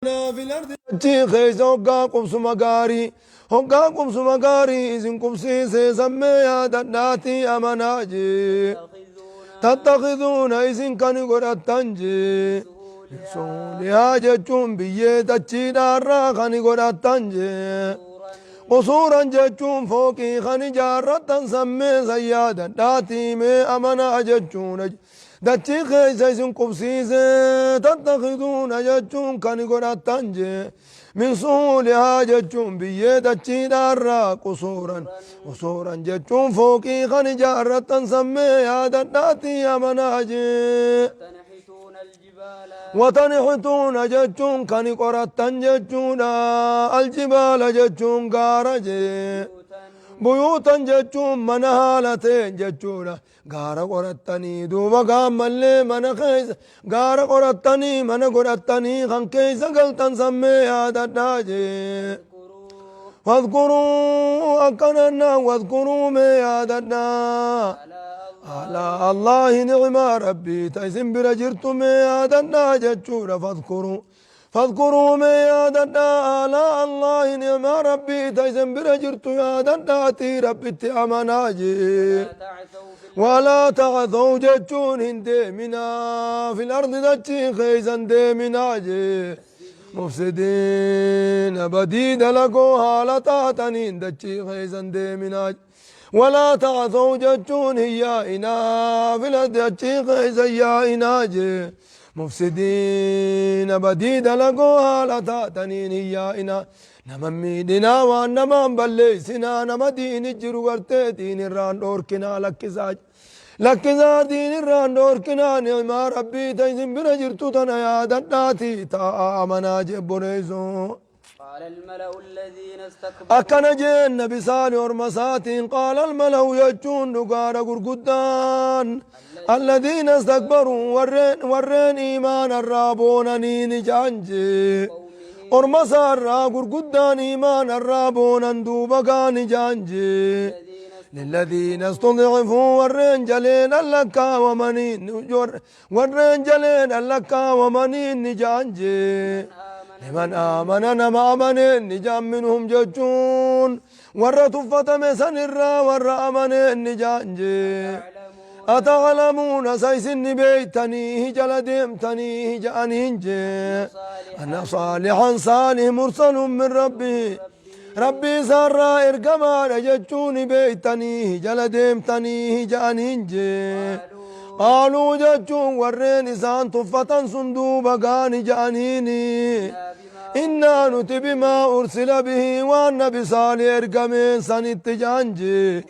Achii keessa hoggaa qubsuma gaarii hoggaa qubsuma gaarii isin qubsiise sammee yaadadhaatii amanaa jee tattakiduuna isin kan godhattan jee suulihaa jechuun biyyee dachiidhaarraa kan godhattan jee qusuuran jechuun fooqii kan ijaarrattan sammee san yaadadhaatii mee amanaa jechuudha. Dachii keessa isin qubsiise tattakiduuna jechuun kan godhattan jee min suhuulihaa jechuun biyyee dachiidhaarraa qusuuran qusuuran jechuun fooqii kan ijaarrattan sammee yaadadhaatii amanaa jee. Watanxituuna jechuun kan qorattan jechuudha aljibaala jechuun gaara jee buyuutan jechuun mana haala ta'een jechuudha. Gaara qorattanii duuba gaammallee mana keessa gaara qorattanii mana godhattanii kan keessa galtan sammee yaadadhaa jee. Wadkuruu akkanannaa wadkuruu mee yaadadhaa. Alaa Allaahi ni'maa rabbii ta isin bira jirtu mee yaadadhaa jechuudha fadkuruu. Fadkuruu mee yaadadhaa aalaa Allaahi ni'maa Rabbii ta isin bira jirtu yaadadhaatii Rabbitti amanaa jee. Walaa ta'athow jechuun hin deeminaa fil ardi dachii keessa hin deeminaa jee. Mufsidiina badii dalagoo haala taataniin dachii keessa hin deeminaa. Walaa ta'athow jechuun hin yaa'inaa fil ardi dachii keessa hin yaa'inaa jee. Mufsidiina badii dalagoo haala taataniin hin yaa'inaa. Nama hin miidhinaa waan nama hin balleessinaa nama diini jiru gartee diin irraan dhoorkinaa lakkisaa. Lakkisaa diin irraan dhoorkinaa ni'maa rabbii ta isin bira jirtu tana yaadadhaatii taa'aa amanaa jee obboleessoo. Akkana jeen nabi saalih orma isaatiin qaala almala'u jechuun dhugaadha gurguddaan alladiina istakbaruu warreen warreen iimaana irraa boonanii ni ja'an jee orma isaa irraa gurguddaan iimaana irraa boonan duuba gaa ni ja'an jee lilladiina istudcifuu warreen jaleen lakkaawamanii Warreen jaleedhan lakkaawamaniin ni ja'an jee. Liman aamana nama amaneen ni ja'an minhum jechuun warra tuffatame sanirraa warra amaneen ni ja'an jee. Ata'lamuuna sa isin ni beeytanii jala deemtanii ja'aniin jee. Anna saalihan saalih mursalun min rabbihi Rabbii isaarraa ergamaadha jechuu ni beektanii jala deemtanii ja'aniin jee. Qaaluu jechuun warreen isaan tuffatan sun duuba gaani ja'aniini. Innaa nuti bimaa ursila bihii waan nabi saalih ergameen sanitti ja'an jee.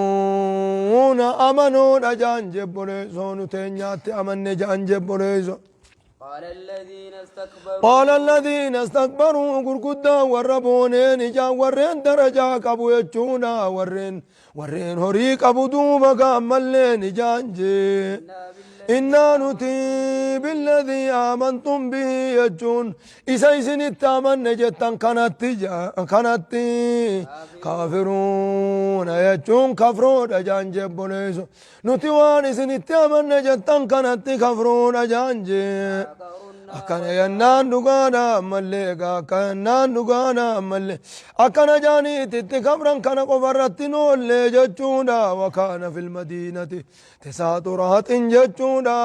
Mu'minuuna amanoodha ja'an jebboleessoo nu teenyaatti amanne ja'an jebboleessoo. Qaala alladhiina istakbaruu gurguddaan warra booneen ijaan warreen darajaa qabu jechuudha warreen warreen horii qabu duuba gaammalleen ijaan jee innaa nuti billadhii aamantum bihi jechuun isa isinitti amanne jettan kanatti kanatti kaafiruuna jechuun kafroodha jaan jebboleessu Nuti waan isin itti amanne jettan kanatti kafruudha jaan jee. Akkana jennaan dhugaadha ammallee egaa akka jennaan dhugaadha ammallee akkana jaaniiti itti kafran kana qofa irratti noollee jechuudha wakaana fil madiinati tisaatu rahaxin jechuudha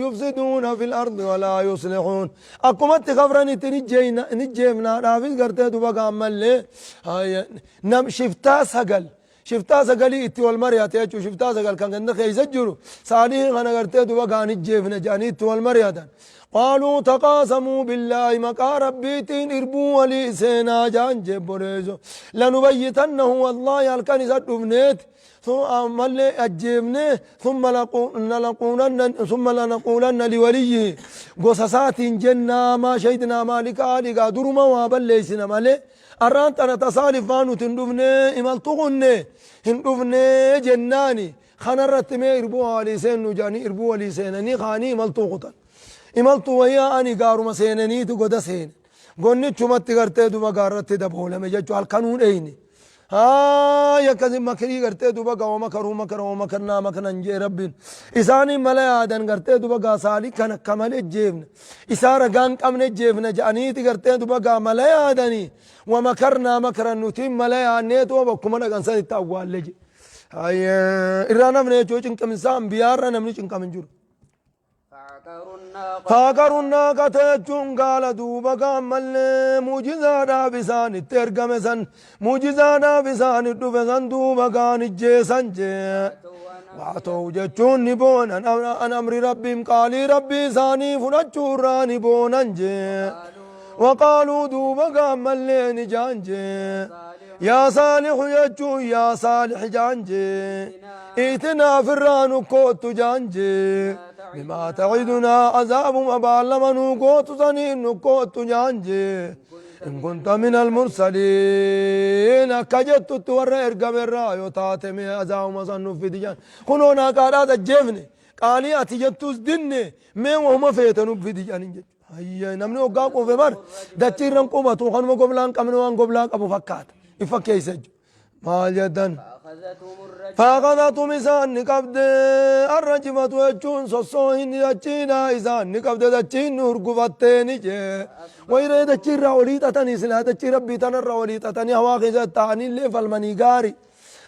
yufsiduuna fil ardi walaa yuslixuun akkumatti kafran itti nijjeefnaadhaafis gartee duba ammallee nam shiftaa sagal Shiftaa sagalii itti wal mari'ate jechuun shiftaa sagal kan ganda keessa jiru saalihii kana gartee duba kaan ijjeefne jedhanii itti wal mari'atan. Qaaluu taqaasamuu billaahi maqaa rabbiitiin irbuu walii seenaa jaan jebboleessu. Lanubayyitannahu wallaahi halkan isa dhufneeti. Ammallee ajjeefne thumma lanaquulanna liwaliyyihi gosa isaatiin jennaa maa shahidnaa maalika aligaa duruma waa balleessina malee. Arraan tana tasaaliif maa nuti hin dhufne imaltu kunne hin dhufne jennaani kanarratti mee irbuu haa walii seennu jedhanii irbuu walii seenanii kaanii imaltuu kutan. Imaltuu wayii ani gaaruma seenaniiti goda seenen. Gonnichumatti gartee duba gaarratti daboolame jechuu halkanuu dheyne. Haay akkasi makrii gartee duba gaa wamakaruu makara wamakarnaa makran jee rabbiin. Isaanii mala yaadan gartee duba gaa saalih kan akka malee jeefna. Isaa ragaa hin qabne jeefna ja'aniiti gartee duba gaa mala yaadanii wamakarnaa makran nutiin mala yaadneetuma bakkuma dhaqan sanitti awwaalle je. Irraa nafne jechuun cinqaminsaa ambiyaarra namni cinqamin hin jiru. Faaqaru naaqata jechuun gaala duuba gaammallee muujizaadhaaf isaan itti ergame san muujizaadhaaf isaan itti dhufe san duuba gaan ijjeesan jee. Waatoo jechuun ni boonan an amri rabbiim qaalii rabbii isaanii fudhachuu irraa ni boonan jee. Waqaaluu duuba gaammallee ni jaan jee. Yaa saalixu jechuun yaa saalix jaan jee. Iitinaa firraa nu koottu jaan jee. Bimaa ta'idunaa azaabuma baallama nuu gootu saniin nu koottu jaan jee. In kunta minal mursaliin akka jettutti warra ergame irraa yoo taate mee azaabuma san nuuf fidi jaan. Kunoo naaqaadhaas ajjeefne qaalii ati jettus dinne mee wahuma feete nuuf fidi jaaniin jechuudha. Hayyee namni hoggaa quufe bar dachii irra hin qubatu kanuma goblaa hin qabne waan goblaa qabu fakkaata. If fakkeessa jechuudha. Maal jettan? Faaqadatum isaan ni qabde arrajifatu jechuun sossoohinni dachiidha isaan ni qabde dachiin ni hurgufattee ni jee. Wayiree dachii irraa olii xaxanii silaa dachii rabbii tanarraa olii xaxanii hawaa keessa taa'anii illee falmanii gaari.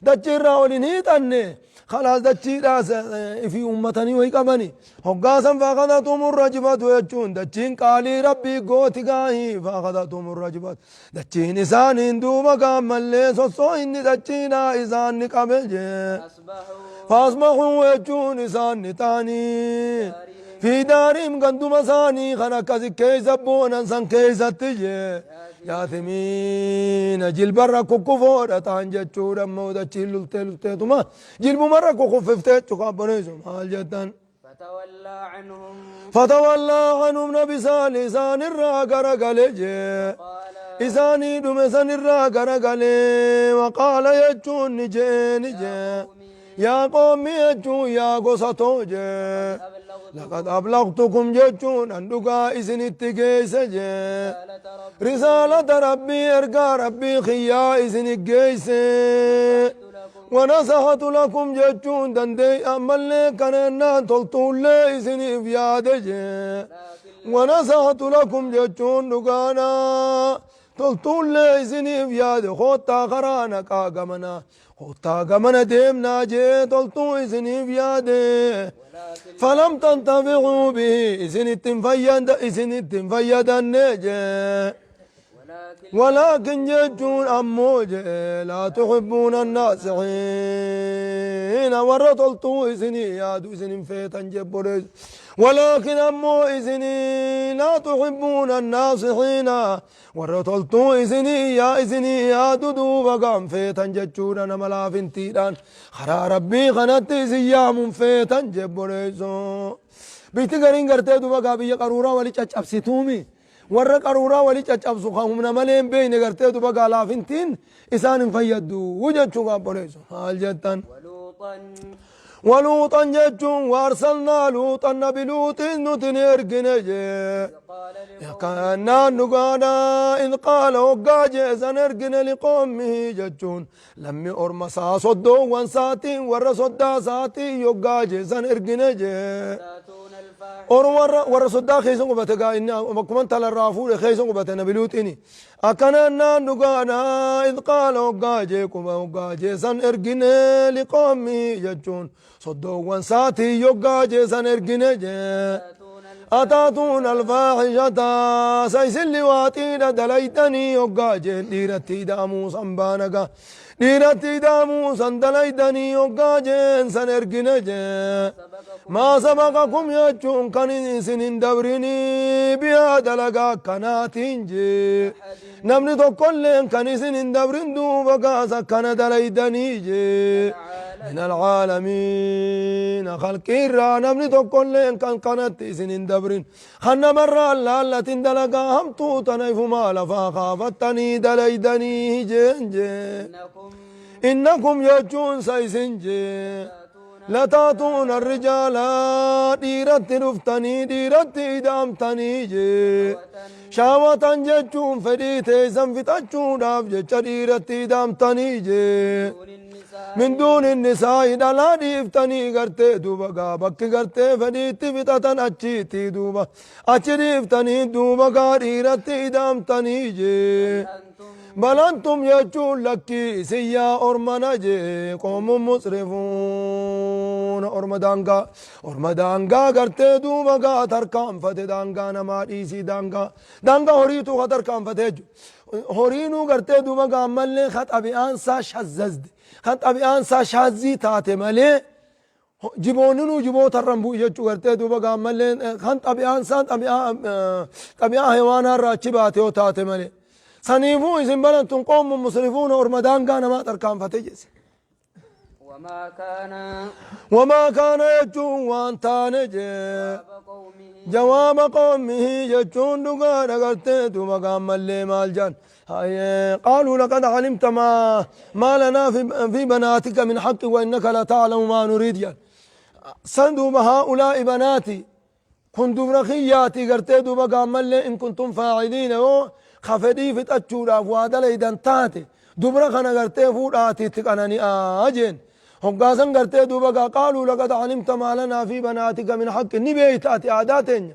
Dachii irraa ol hin hiixanne kalaas dachiidhaas ifii uummatanii wayi qabani. Hoggaa san faakadatum rajifatu jechuun dachiin qaalii rabbii gooti gaahii faakadatum rajifatu. Dachiin isaaniin duuba gaammallee sossoo inni dachiidhaa isaan ni qabe jee. Faasbahuu jechuun isaan ni ta'anii. Fi daariim ganduma isaanii kan akkasi keessa boonan san keessatti jee. Jaasimiina jilbarra kukkufoodha ta'an jechuudha immoo dachiin lultee lulteetuma jilbumarra kukuffiftee jechuudha abboleessu maal jettan. Fatawallaa anhum. Fatawallaa anhum nabi saali isaanirraa garagale jee. Isaanii dhume sanirraa garagale waqaala jechuun ni jee ni jee. Yaa qoommi jechuun yaa gosa too jee. Laqad ablaqtukum jechuun an dhugaa isinitti geesse jee. Risaalata rabbii ergaa rabbii kiyyaa isini geesse. Wanasahatu lakum jechuun dandee ammallee kanennaan toltuullee isiniif yaade jee. Wanasahatu lakum jechuun dhugaadha. Toltuullee isiniif yaade koottaa karaa naqaa gamana. Koottaa gamana deemnaa jee toltuu isiniif yaade. Falam tantafi'uu bihi isinitti hin fayyada isinitti hin fayyadanne jee. Walaakin jechuun ammoo jee laa tuhibbuuna naasihiina warra toltuu isinii yaadu isin hin feetan jebboleessu. Walaakin ammoo isinii laa tuhibbuuna naasihiina Warra toltuu isinii yaa isinii yaadu duuba gaan feetan jechuudha nama laafintiidhaan karaa rabbii kanatti isin yaamun feetan jebboleessoo. Biyti gariin gartee duuba gaa biyya qaruuraa wali caccabsituumi. Warra qaruuraa wali caccabsu kan humna malee hin beekne gartee duuba gaa laafintiin isaan hin fayyaddu jechuu gaa obboleessoo. Maal jettan? Waluuxan. Waluuxan jechuun waarsalnaa luuxan nabi luuxiin nuti ni ergine jee. Kannaan dhugaadha idh qaala hoggaa jee san ergine liqoommihi jechuun lammi orma isaa soddoowwan isaatiin warra soddaa isaatiin yoggaa jee san ergine jee. Or warra warra soddaa keessa qubate gaa inni akkuma intala irraa fuudhe keessa qubate nabi luuxiini. Akkana naan dhugaadha idh qaala hoggaa jee quba hoggaa jee san ergine liqoommihi jechuun Soddoowwan saatii yoggaa jeesan ergine jee. Ataatuun alfaaxishata sa isin liwaaxiidha dalaydanii yoggaa jeen dhiiratti ida'amuu san baanaga. Dhiiratti ida'amuu san dalaydanii yoggaa jeen san ergine jee. Maa sabaqakum jechuun kan isin hin dabrinii bihaa dalagaa akkanaatiin jee. Namni tokkolleen kan isin hin dabrin duuba gaas akkana dalaydanii jee. Min alcaalamiina khalqii irraa namni tokkolleen kan kanatti isin hin dabrin. Kan namarraa laallatin dalagaa hamtuu tana ifumaa lafaa kaafattanii dalaydanii jeen jee. Innakum jechuun sa isin jee. Lataatuuna rijaala dhiiratti dhuftanii dhiiratti ida'amtanii jee. Shaawatan jechuun fedhii teessan fixachuudhaaf jecha dhiiratti ida'amtanii jee. Min duuni nisaa'i dhalaa dhiiftanii gartee duuba gaa bakki gartee fedhiitti fixatan achiitti duuba achi dhiiftanii duuba gaa dhiiratti ida'amtanii jee. Bal antum jechuun lakkii isin yaa ormana jee qoomun musrifuun orma daangaa orma daangaa gartee duuba gaa tarkaanfate daangaa namaa dhiisii daangaa daangaa horiitu ka tarkaanfate jechuudha. Horiinuu gartee duuba gaa ammallee ka xabi'aansaa shazzazde ka xabi'aansaa shaazzii taate malee Jibooninuu jiboota irra hin bu'u jechuu gartee duuba gaa ammallee kan xabi'aan isaa xabi'aa hayawaanaa irraa achi baate yoo taate malee. Saniifuu isin balantun qoomun musrifuuna orma daangaa namaa tarkaanfate jesse. Wamaa kaana. Wamaa kaana jechuun waan taane jee. Jawaaba qoomihi jechuun dhugaadha gartee duuba gaa ammallee maal jedhan. قالوا لقد علمت ما لنا في بناتك من حق وإنك لتعلم ما نريد يعني سن دوبا هؤلاء بناتي كن دبر خياتي قرتي دوبا قام إن كنتم فاعلين يو خفدي في تأتشورا فوادا ليدن تاتي دبر خنا قرتي فوداتي تقنني آجين هقاسن قرتي دوبا قالوا لقد علمت ما لنا في بناتك من حق نبيت آتي عاداتين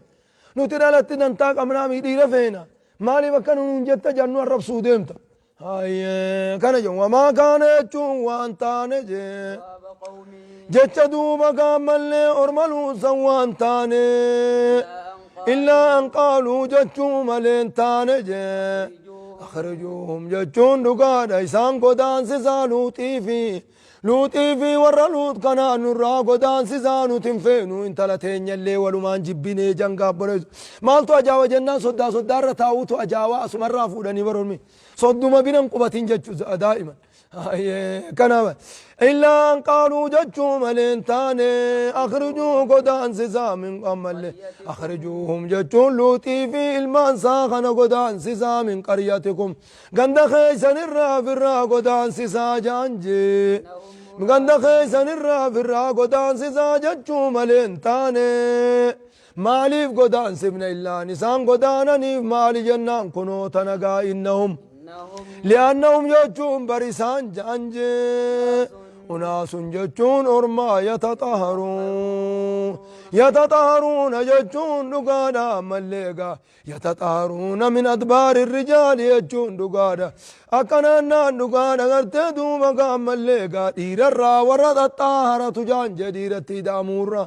نترى لتدن تاق أمنامي دي رفينا Maaliif akkana nuun jetta jannu arrabsuu deemta. Hayyee kana jedhu wamaa kaana jechuun waan taane jee. Jecha duuba gaammallee orma luusan waan taane. Illaa an qaaluu jechuu malee hin taane jee. Akhrijuuhum jechuun dhugaadha isaan godaansisaa luuxii fi Luuxii fi warra Luux kanaa nurraa godaansisaa nuti hin feenu intala teenyallee walumaan jibbinee jan gaabboleessu. Maaltu ajaawa jennaan soddaa soddaarra taa'uutu ajaawaa asumarraa fuudhanii barormi. Sodduma bira hin qubatin jechu daa'iman. Kanaaf illaa an qaaluu jechuu malee hin taane akhrijuu godaansisaa min ammallee akhrijuuhum jechuun Luuxii fi ilmaan isaa kana godaansisaa min qaryatikum Ganda keessan irraa firraa godaansisaa ja'an jee. Ganda keessan irraa firraa godaansisaa jechuu malee hin taane. Maaliif godaansifna illaan isaan godaananiif maali jennaan kunoo tana gaa innahum. Li'annahum jechuun bar isaan ja'an jee. Unaasun jechuun ormaa yataxaharuun. Yataxaharuuna jechuun dhugaadha ammallee egaa Yataxaaruuna min adbaari rijaali jechuun dhugaadha. Akkanaan naan dhugaadha gartee duuba gaa ammallee egaa dhiirarraa warra xaxxaaharatu jaan jee dhiiratti ida'amuurra.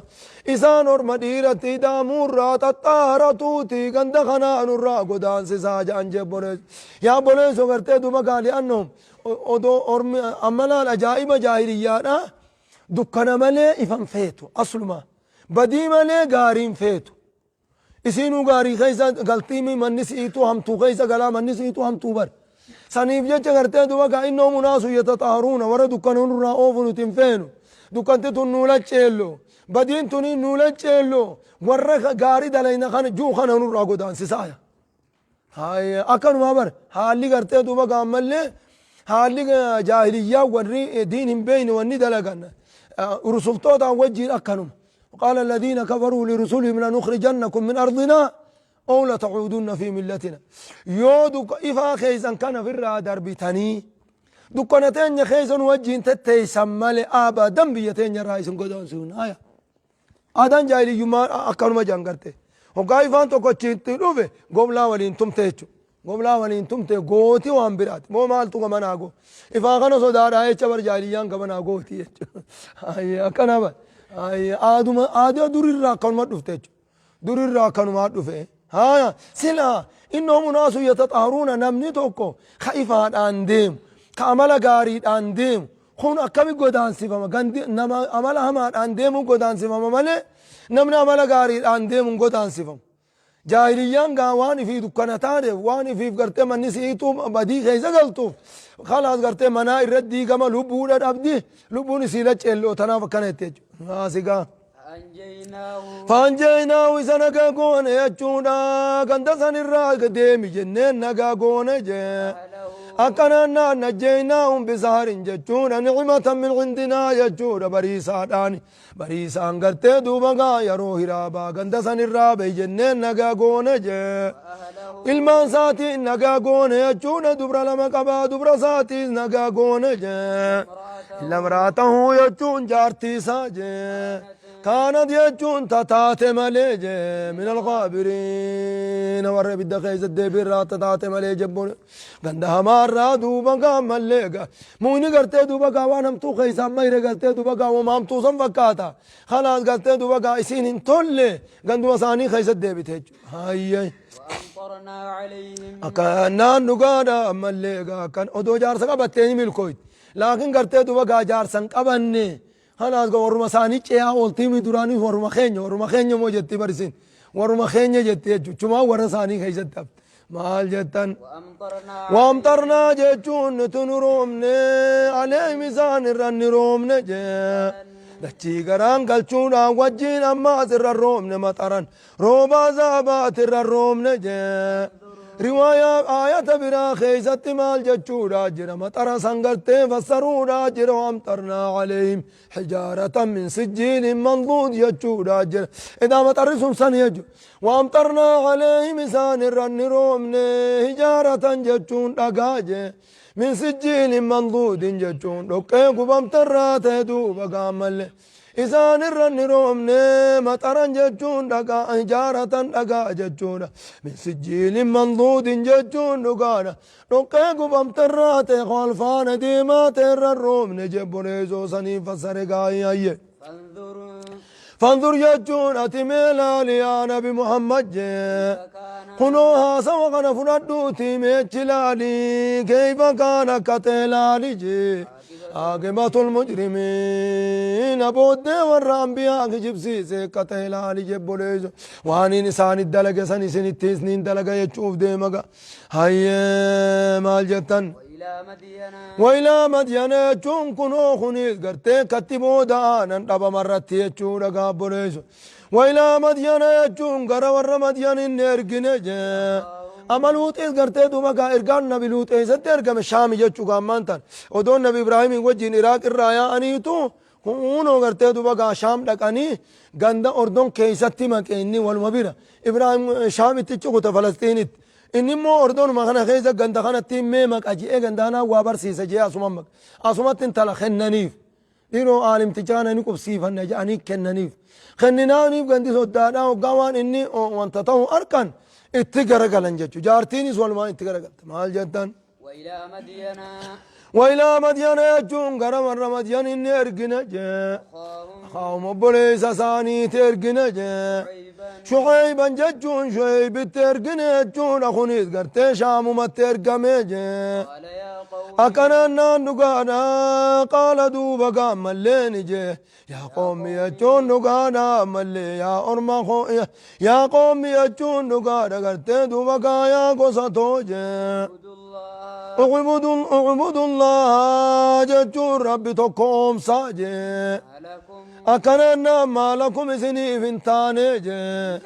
Isaan orma dhiiratti ida'amuurraa xaxxaaharatuuti ganda kanaa nurraa godaansisaa jaan jee obboleessu. Yaa obboleessoo gartee duuba gaa li'annahum odoo ormi amma laal ajaa'iba jaahiliyyaadha dukkana malee ifan feetu aslumaa badii malee gaariin feetu. Isiinuu gaarii keessa galtiimi manni si'iituu hamtuu keessa galaa manni si'iituu hamtuu bar. Saniif jecha gartee duba gaa innoo munaasu yataxaaruuna warra dukkana nurraa oofu nuti hin feenu. Dukkanti tun nuu lacceello. Badiin tuni nuu lacceello. Warra gaarii dalayna kana juu kana nurraa godaansisaaya. Haaya akkanumaa bar haalli gartee duuba gaa ammallee haalli jaahiliyyaa warri diin hin beeyne wanni dalagan rusultootaan wajjiin akkanuma. قال الذين كفروا لرسلهم لنخرجنكم من أرضنا أو لتعودن في ملتنا yoo duka ifaa keessan kana firraa darbitanii dukkana teenya keessa nu wajjiin tetteessan malee abadan biyya teenya irraa isin godaansuun haya Aadaan jaahiliyyummaa akkanuma jedhan garte. Hoggaa ifaan tokko achitti dhufe goblaa waliin tumte jechuudha. Goblaa waliin tumte gooti waan biraati. Moo maaltu gamanaa goo. Ifaa kana sodaadhaa jecha bar jaahiliyyaan gamanaa gooti jechuudha. Akkana bar. Aaduma aadaa durirraa akkanuma dhufte jechuudha. Durirraa akkanumaa dhufe. Haaya silaa innahum unaasu yataxaaruuna namni tokko ka ifaadhaan deemu ka amala gaariidhaan deemu kun akkami godaansifama gandi nama amala hamaadhaan deemu godaansifama malee namni amala gaariidhaan deemu hin godaansifamu. Jaahiliyyaan gaa waan ifii dukkana taaneef waan ifiif gartee manni si'iituu badii keessa galtuuf kalaas gartee manaa irra diigama lubbuudha dhabdi lubbuun isii lacceelloo tanaaf akkana jette jechuudha. Haasigaa. Faanjeeynaahu isa nagaa goone jechuudha. Ganda san irraa deemi jenneen nagaa goone jee. Akkanaan najjaynaahum bisaharin jechuudha nicmatan min cindinaa jechuudha bariisaadhaan bariisaan gartee duuba gaa yeroo hiraabaa ganda san irraa bahi jenneen nagaa goone jee وأهله ilmaan isaatiin nagaa goone jechuudha dubra lama qabaa dubra isaatiis nagaa goone jee امرأته illa imraatahu jechuun jaartii isaa jee kaanat jechuun tataate malee jee min alghaabiriin warra ibidda keessa deebiirraa tataate malee jebboon ganda hamaarraa duuba gaa mallee gaa mukni gartee duuba gaa waan hamtuu keessaa mayre gartee duuba gaa wama hamtuu san fakkaata khalaas gartee duuba gaa isiin hin tolle ganduma isaanii keessa deebite jechuudha hayyee وأمطرنا عليهم akkanaan dhugaadha ammallee gaa akkan odoo jaarsa qabattee ni milkooyte laakiin gartee duuba gaa jaarsa hin qabanne kanaas gaa warruma isaanii ce'aa ooltii duraanii warruma keenya warruma keenya moo jetti barisiin warruma keenya jetti jechuudha chumaa warra isaanii keessatti hafte maal jettan وأمطرنا وأمطرنا jechuun nuti nu roobne aleehim isaan irra ni roobne jee dachii garaan galchuudhaan wajjiin ammaas irra roobne maxaran rooba azaabaat irra roobne jee riwaayaa aayata biraa keeysatti maal jechuudha jira maxara san gartee fassaruudha jira وأمطرنا عليهم حجارة من سجيل منضود jechuudha jira idaa maxarri sun san jechu وأمطرنا عليهم isaan irra ni roobne hijaaratan jechuun dhagaa jee min sijjiilin manduudin jechuun dhoqqee gubamtarraa ta'e duuba gaammalle isaan irra ni roobne maxaran jechuun dhagaa hijaaratan dhagaa jechuudha min sijjiilin manduudin jechuun dhugaadha dhoqqee gubamtarraa ta'e kolfaana deemaa ta'e irra roobne jebboleesoo sanii fassare gaa'ii ayye فانظر فانظر jechuun ati mee laali yaa nabi Muhammad jee كان kunoo haasawa kana fudhadhuuti meechi laali kayfa kaana akka ta'e laali jee aaqibatul mujrimiin booddee warra ambiyaa kijibsiise akka ta'e laali jebboleeyso waaniin isaanit dalage san isinitti isniin dalaga jechuuf deemaga hayyee maal jettan وإلى مدين وإلى مدين jechuun kunoo kunis gartee katti booda aanan dhabama irratti jechuudha gaabboleessu وإلى مدين jechuun gara warra madyan inni ergine jee amma luuxis gartee duuba gaa ergaan nabi luux eessatti ergame shaami jechuu gaammaan tan odoon nabi ibraahimiin wajjin iraaq irraa yaa'aniitu kunoo gartee duuba gaa shaam dhaqanii ganda ordon keeysatti maqe inni waluma bira ibraahim shaamitti cukute falastiinitti inni immoo ordonuma kana keessa ganda kanatti mee maqa je'ee ganda kanaa waa barsiisa je'ee asuma maqa asumatti intala kennaniif dhiiroo aalimticha kana ni qubsiifanna jedhanii kennaniif kenninaaniif gandi soddaadhaa hoggaa waan inni wanta ta'u arkan itti garagalan jechu jaartiinis walumaan itti garagalte maal jettan وإلى مدين وإلى مدين jechuun gara warra madyan inni ergine jee أخاهم أخاهم obboleessa isaaniiti ergine jee شعيبا شعيبا jechuun shu'aybitti ergine jechuudha kunis gartee shaamumatti ergame jee قال يا قوم akkanannaan dhugaadha qaala duuba gaammallee ni jee yaa qoommi jechuun dhugaadha ammallee yaa orma koo yaa qoommi jechuun dhugaadha gartee duuba gaa yaa gosa too jee اعبدوا الله اعبدوا الله jechuun rabbi tokko oomsaa jee ما لكم akkanannaan maalakum isiniif hin taane jee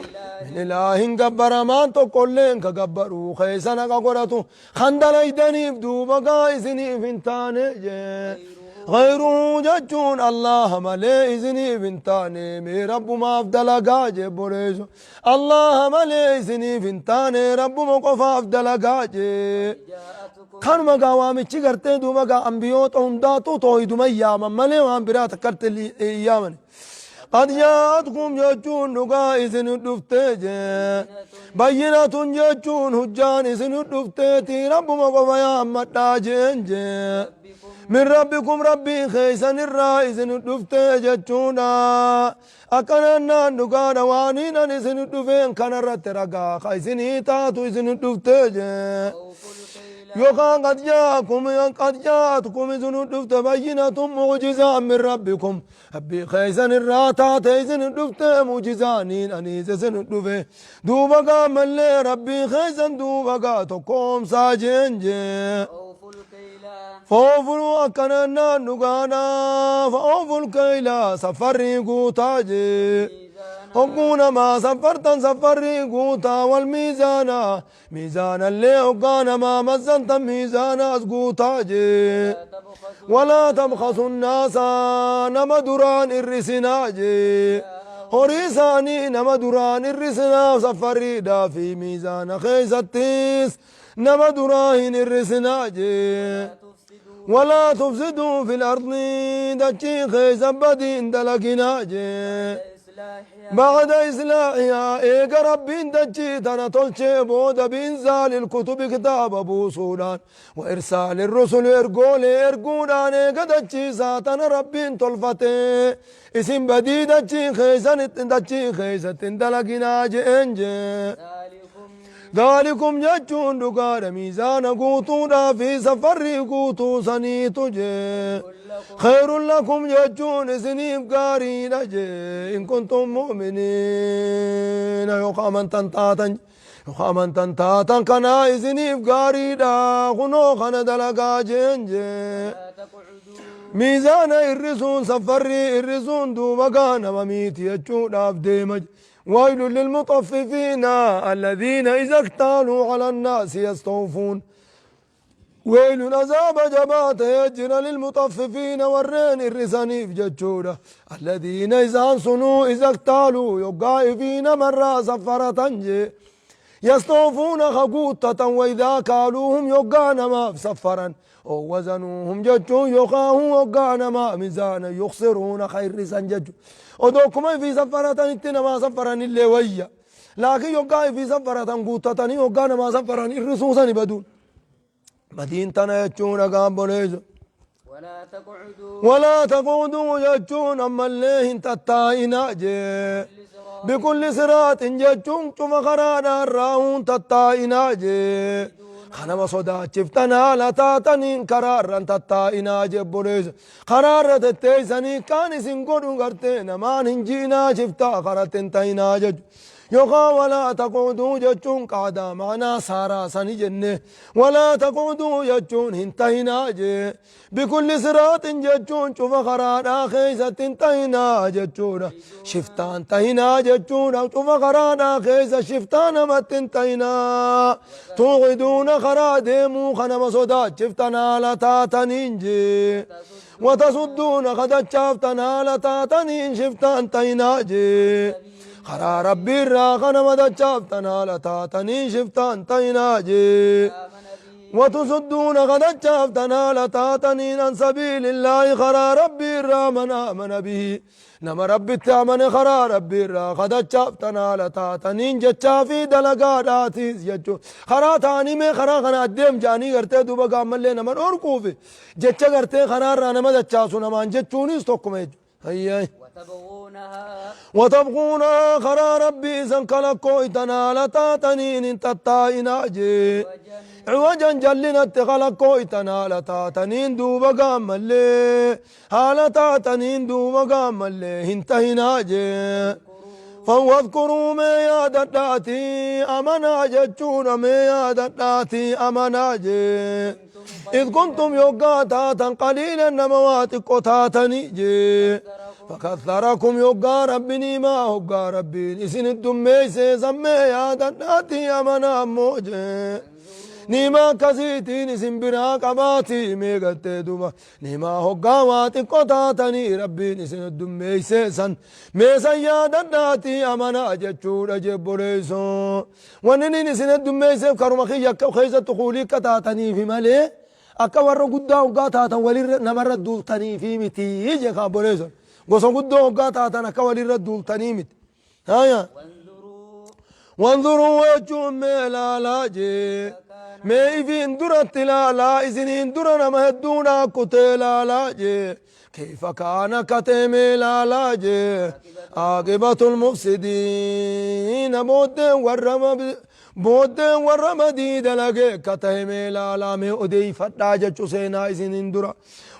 min ilaahin gabbaramaan tokkolleen ka gabbaruu keessa naqa godhatu kan dalaydaniif duuba gaa isiniif hin taane jee غيره jechuun Allah malee isiniif hin taane mee rabbumaaf dalagaa jee boreessu Allah malee isiniif hin taane rabbuma qofaaf dalagaa jee جاءتكم kanuma gaa waamichi gartee duuba gaa ambiyoota hundaatu toohiduma yaaman malee waan biraa takkatti hin yaaman قد جاءتكم jechuun dhugaa isin dhuftee jee bayyinatun jechuun hujjaan isin dhufteeti rabbuma qofa yaammadhaa jeen jee ربكم من ربكم rabbii keeysan irraa isin dhuftee jechuudha akkanannaan dhugaadha waaniinan isin dhufeen kanarratti ragaa ka isinii taatu isin dhuftee jee أوفوا الكيل yookaan قد جاءكم قد جاءتكم isin dhufte بينة معجزة من ربكم rabbii keeysan irraa taate isin dhufte mucjizaaniin aniis isin dhufe duuba gaa mallee rabbii keeysan duuba gaa tokkoomsaa jeen jee أوفوا الكيل فأوفوا akkanannaan dhugaadha فأوفوا الكيل safarrii guutaa jee الميزان Hogguu namaa saffartan saffarrii guutaa والميزان miizaanallee hoggaa namaa mazzantan miizaanaas guutaa jee. ولا تبخسوا ولا تبخسوا الناس nama duraan irrisinaa jee. Horii isaanii nama duraan irrisinaa saffarriidhaa fi miizaana keeysattis nama duraa hin irrisinaa jee. ولا تفسدوا ولا تفسدوا في الأرض dachii keeysa badiin dalaginaa jee. إصلاحها بعد إصلاحها eega Rabbiin dachii tana tolchee booda بإنزال الكتب kitaaba buusuudhaan وإرسال الرسل ergoolee erguudhaan eega dachii isaa tana Rabbiin tolfatee isin badii dachii keeysanitti dachii keeysatti hin dalaginaa je'een jee. ذلكم ذلكم jechuun dhugaadha miizaana guutuudhaa fi safarrii guutuu saniitu jee. خير لكم jechuun isiniif gaariidha jee إن كنتم مؤمنين yoo amantan taatan yoo amantan taatan kanaa isiniif gaariidha kunoo kana dalagaa jeen jee. لا تقعدوا Miizaana irrisuun safarrii irrisuun duuba gaa nama miiti jechuudhaaf deema. ويل للمطففين الذين إذا اكتالوا على الناس يستوفون. ويل عذاب jabaat jira للمطففين warreen irrisaniif jechuudha. الذين isaan sunuu إذا اكتالوا yoggaa ifii namarraa saffaratan jee يستوفون ka guuttatan وإذا كالوهم yoggaa namaaf saffaran أو وزنوهم jechuun yookaan hoggaa namaa miizaana يخسرون ka irrisan jechuun odoo akkuma ifii saffaratanitti namaa saffaranillee wayya laakiin yoggaa ifii saffaratan guuttatanii hoggaa namaa saffaran irrisuu sani baduun badiin tana jechuun dhagaan boleessu. ولا تقعدوا ولا تقعدوا jechuun ammallee hin tattaa'inaa jee. بكل صراط بكل صراط jechuun cufa karaadhaan raa'uun tattaa'inaa jee. Kanama sodaachiftan haala taataniin karaarran tattaa'inaa jee boleessa. Karaarra tetteeysanii kaan isin godhu gartee namaan hin ji'inaa shiftaa karatti hin ta'inaa jechu. Yookaan ولا تقعدوا jechuun qaadaa maanaa saaraa sani jenne ولا تقعدوا jechuun hin tahinaa jee. بكل صراط jechuun cufa karaadhaa keeysatti hin tahinaa jechuudha. Shiftaan tahinaa jechuudha cufa karaadhaa keessa shiftaa namatti hin tahinaa. توعدون karaa deemuu kanama sodaachiftan haala taataniin jee. وتصدون kadachaaftan haala taataniin shiftaan tahinaa jee. Karaa rabbiirraa kanama dachaaftan haala taataniin shiftaan tahinaa jee. آمن به وتصدون kadachaaftan haala taataniin عن سبيل الله karaa rabbiirraa من آمن به nama rabbitti amane karaa rabbiirraa kadachaaftan haala taataniin jechaa fi dalagaadhaatiis jechuu karaa ta'anii mee karaa kana addeem jaanii gartee duuba gaammallee nama dhorkuufi jecha gartee karaarraa nama dachaasu namaan jechuunis tokkuma jechuudha. Ayyaay. وتبغونها وتبغونها karaa rabbii isan kalakkooytan haala taataniin hin tattaa'inaa jee. عوجا عوجا jallinatti kalakkooytan haala taataniin duuba gaammallee haala taataniin duuba gaammallee hin tahinaa jee. فاذكروا mee yaadadhaatii amanaa jechuudha mee yaadadhaatii amanaa jee. إذ كنتم yoggaa taatan قليلا nama waa xiqqoo taatanii jee. فكثركم yoggaa rabbiin maa hoggaa rabbiin isin dummeeyse sammee yaadadhaatii amanaa ammoo jee. Nimaa akkasiitiin isin biraa qabaatii mee gartee duba nimaa hoggaa waa xiqqoo taatanii rabbiin isin dummeeyse san mee san yaadadhaatii amanaa jechuudha jebboleessoo. Wanni inni isin dummeeyseef karuma kiyya akka keessatti kuulii akka taataniifi malee akka warra guddaa hoggaa taatan walirra namarra duultaniifi miti jee kaabboleesson. Gosa guddoo hoggaa taatan akka walirra duultanii miti. Haya. وانظروا وانظروا jechuun mee laalaa jee. Mee ifiin duratti laalaa isiniin dura nama hedduun akkutee laalaa jee. كيف كان katee mee laalaa jee. عاقبة المفسدين booddeen warra booddeen warra badii dalagee katee mee laalaa mee odeeyfadhaa jechu seenaa isiniin dura.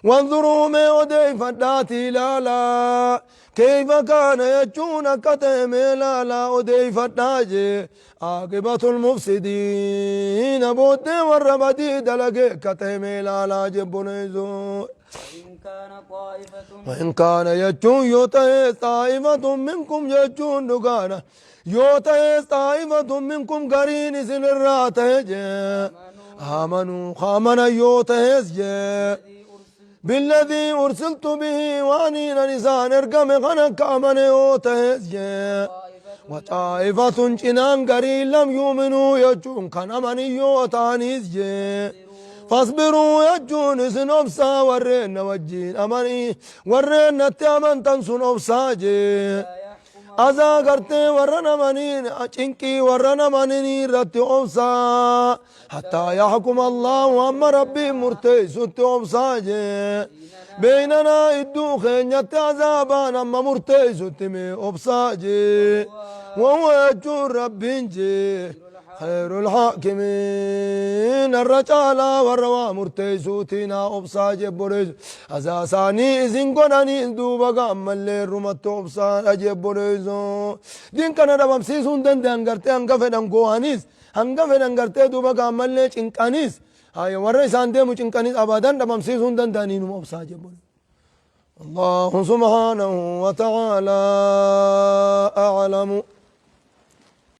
وانظروا mee odeeyfadhaatii laalaa. Kayfa kaana jechuun akka ta'e mee laalaa odeeyfadhaa jee. Aaqibatul mufsidiina booddee warra badii dalagee akka ta'e mee laalaa jee boneessoo. وإن كان طائفة وإن كان jechuun yoo ta'e طائفة منكم jechuun dhugaadha. Yoo ta'e طائفة منكم gariin isin irraa ta'e jee. آمنوا amana yoo ta'es jee. الذي أرسلت بالذي أرسلت به waaniin ani isaan ergame kan akka amane yoo ta'es jee. طائفة وطائفة cinaan garii لم يؤمنوا jechuun kan amanin yoo ta'anis jee. فاصبروا jechuun isin obsaa warreen na wajjiin amanii warreen natti amantan sun obsaa jee. لا يحكم Azaa gartee warra namaniin cinqii warra namanii irratti obsaa. حتى يحكم الله amma rabbiin murteessutti obsaa jee. بيننا idduu keenyatti azaabaan amma murteessutti mee obsaa jee. وهو jechuun rabbiin jee. خير الحاكمين irra caalaa warra waa murteessuutiin haa obsaa jebboleessu. Azaa isaanii isin godhanii duuba gaammallee irrumatti obsaadha jebboleessu. Diin kana dhabamsiisuu hin danda'an gartee hanga fedhan goo'anis hanga fedhan gartee duuba gaammallee cinqanis warra isaan deemu cinqanis abadan dhabamsiisuu hin danda'anii numa obsaa jebboleessu. الله سبحانه وتعالى أعلم.